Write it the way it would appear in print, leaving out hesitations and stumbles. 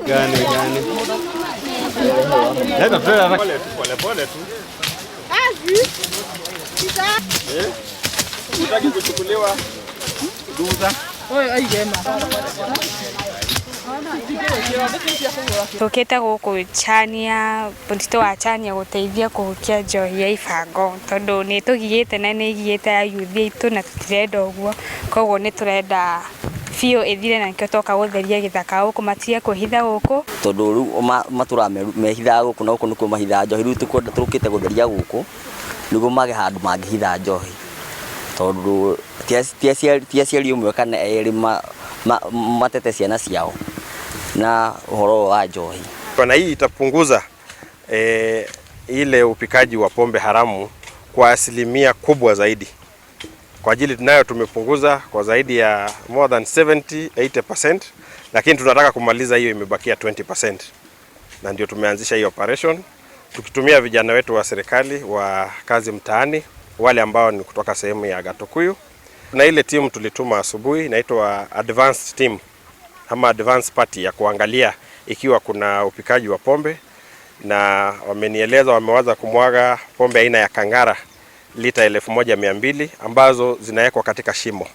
Gani gani? Leta trailer. Pole pole tu. Eh? Hutaki kuchukuliwa duza? Tũkĩte gũkũ Chania, mũtitũ wa Chania gũteithia kũhukia njohi ya ibango tondũ nĩ ĩtũgiĩte na nĩ ĩgiĩte ayuthi aitũ na tũtirenda ũguo, koguo nĩ tũrenda biũ ĩthire na nĩkĩo twoka gũtheria gĩthaka gũkũ matige kwĩhitha gũkũ. Tondũ rĩu matũraga mehithaga gũkũ na gũkũ nĩkuo mahithaga njohi, rĩu tũkĩte gũtheria gũkũ nĩguo mage handũ mangĩhitha njohi, tondũ ti aciari ũmwe kana erĩ matete ciana ciao na ũhoro wa njohi. Na hii itapunguza ile upikaji wa pombe haramu kwa asilimia kubwa zaidi. Kwa ajili tunayo tumepunguza kwa zaidi ya more than 70 80%, lakini tunataka kumaliza hiyo, imebakia 20%, na ndio tumeanzisha hiyo operation tukitumia vijana wetu wa serikali wa kazi mtaani, wale ambao ni kutoka sehemu ya Gatukuyu, na ile timu tulituma asubuhi inaitwa advanced team ama advance party ya kuangalia ikiwa kuna upikaji wa pombe, na wamenieleza wamewaza kumwaga pombe aina ya Kangara lita 1200 ambazo zinawekwa katika shimo.